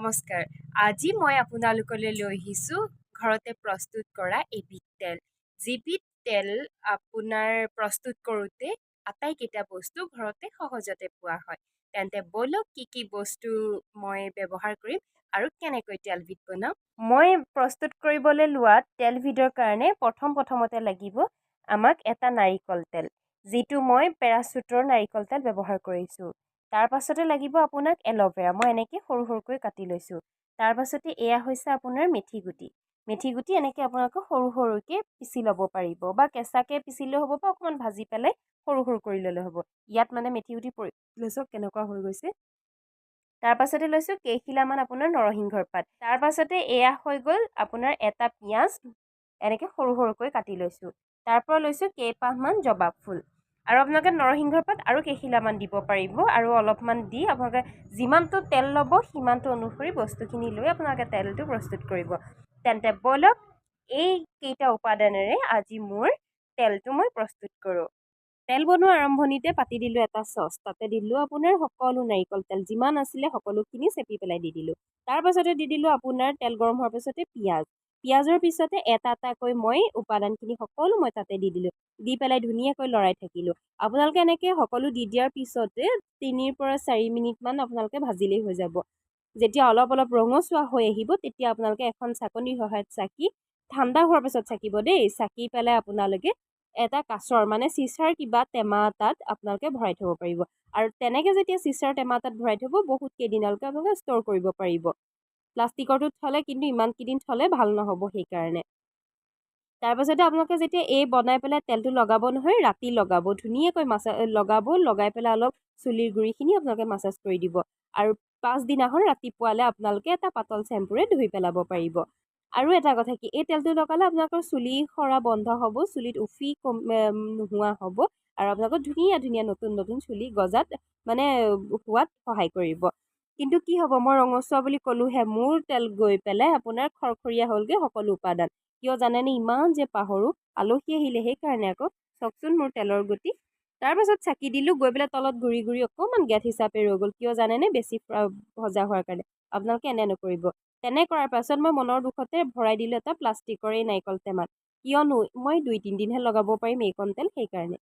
নমস্কাৰ। আজি মই আপোনালোকলৈ লৈ আহিছোঁ ঘৰতে প্ৰস্তুত কৰা এবিধ তেল, যিবিধ তেল আপোনাৰ প্ৰস্তুত কৰোঁতে আটাইকেইটা বস্তু ঘৰতে সহজতে পোৱা হয়। তেন্তে ব'লক, কি কি বস্তু মই ব্যৱহাৰ কৰিম আৰু কেনেকৈ তেলবিধ বনাম। মই প্ৰস্তুত কৰিবলৈ লোৱা তেলবিধৰ কাৰণে প্ৰথমতে লাগিব আমাক এটা নাৰিকল তেল, যিটো মই পেৰাচুটৰ নাৰিকল তেল ব্যৱহাৰ কৰিছোঁ। তাৰ পাছতে লাগিব আপোনাক এল'ভেৰা, মই এনেকৈ সৰু সৰুকৈ কাটি লৈছোঁ। তাৰ পাছতে এয়া হৈছে আপোনাৰ মেথি গুটি। মেথি গুটি এনেকৈ আপোনালোকে সৰু সৰুকৈ পিচি ল'ব পাৰিব বা কেঁচাকৈ পিচিলেও হ'ব বা অকণমান ভাজি পেলাই সৰু সৰু কৰি ল'লে হ'ব। ইয়াত মানে মেথি গুটি পৰি চাওক কেনেকুৱা হৈ গৈছে। তাৰ পাছতে লৈছোঁ কেইখিলামান আপোনাৰ নৰসিংহৰ পাত। তাৰ পাছতে এয়া হৈ গ'ল আপোনাৰ এটা পিঁয়াজ, এনেকৈ সৰু সৰুকৈ কাটি লৈছোঁ। তাৰ পৰা লৈছোঁ কেইপাহমান জবা ফুল আৰু আপোনালোকে নৰসিংহৰ পাত আৰু কেইখিলামান দিব পাৰিব। আৰু অলপমান দি আপোনালোকে যিমানটো তেল ল'ব, সিমানটো অনুসৰি বস্তুখিনি লৈ আপোনালোকে তেলটো প্ৰস্তুত কৰিব। তেন্তে ব'লক, এইকেইটা উপাদানেৰে আজি মোৰ তেলটো মই প্ৰস্তুত কৰোঁ। তেল বনোৱা আৰম্ভণিতে পাতি দিলোঁ এটা চচ। তাতে দিলোঁ আপোনাৰ সকলো নাৰিকল তেল যিমান আছিলে, সকলোখিনি চেপি পেলাই দি দিলোঁ। তাৰপাছতে দি দিলোঁ আপোনাৰ তেল গৰম হোৱাৰ পাছতে পিঁয়াজ। পিঁয়াজৰ পিছতে এটা এটাকৈ মই উপাদানখিনি সকলো মই তাতে দি দিলোঁ। দি পেলাই ধুনীয়াকৈ লৰাই থাকিলোঁ। আপোনালোকে এনেকৈ সকলো দি দিয়াৰ পিছতে 3ৰ পৰা 4 মিনিটমান আপোনালোকে ভাজিলেই হৈ যাব। যেতিয়া অলপ অলপ ৰঙচুৱা হৈ আহিব, তেতিয়া আপোনালোকে এখন চাকনিৰ সহায়ত চাকি, ঠাণ্ডা হোৱাৰ পাছত চাকিব দেই, চাকি পেলাই আপোনালোকে এটা কাঁচৰ মানে চিচাৰ কিবা টেমা এটাত আপোনালোকে ভৰাই থ'ব পাৰিব। আৰু তেনেকৈ যেতিয়া চিচাৰ টেমা এটাত ভৰাই থ'ব, বহুত কেইদিনলৈকে আপোনালোকে ষ্ট'ৰ কৰিব পাৰিব। প্লাষ্টিকৰটোত থ'লে কিন্তু ইমান কেইদিন থ'লে ভাল নহ'ব সেইকাৰণে। তাৰপাছতে আপোনালোকে যেতিয়া এই বনাই পেলাই তেলটো লগাব নহয়, ৰাতি লগাব, ধুনীয়াকৈ লগাব। লগাই পেলাই অলপ চুলিৰ গুৰিখিনি আপোনালোকে মাছাজ কৰি দিব আৰু পাছদিনাখন ৰাতিপুৱালৈ আপোনালোকে এটা পাতল চেম্পুৰে ধুই পেলাব পাৰিব। আৰু এটা কথা কি, এই তেলটো লগালে আপোনালোকৰ চুলি সৰা বন্ধ হ'ব, চুলিত উফি কম নোহোৱা হ'ব আৰু আপোনালোকৰ ধুনীয়া ধুনীয়া নতুন নতুন চুলি গজাত মানে হোৱাত সহায় কৰিব। কিন্তু কি হ'ব, মই ৰঙচুৱা বুলি ক'লোঁহে, মোৰ তেল গৈ পেলাই আপোনাৰ খৰখৰীয়া হ'লগৈ সকলো উপাদান। কিয় জানেনে? ইমান যে পাহৰোঁ, আলহী আহিলে সেইকাৰণে আকৌ। চাওকচোন মোৰ তেলৰ গতি। তাৰপাছত চাকি দিলোঁ, গৈ পেলাই তলত ঘূৰি ঘূৰি অকণমান গেট হিচাপে ৰৈ গ'ল। কিয় জানেনে? বেছি ভজা হোৱাৰ কাৰণে। আপোনালোকে এনে নকৰিব। তেনে কৰাৰ পাছত মই মনৰ দুখতে ভৰাই দিলোঁ এটা প্লাষ্টিকৰ এই নাৰিকল টেমাত, কিয়নো মই 2-3 দিনহে লগাব পাৰিম এইকণ তেল, সেইকাৰণে।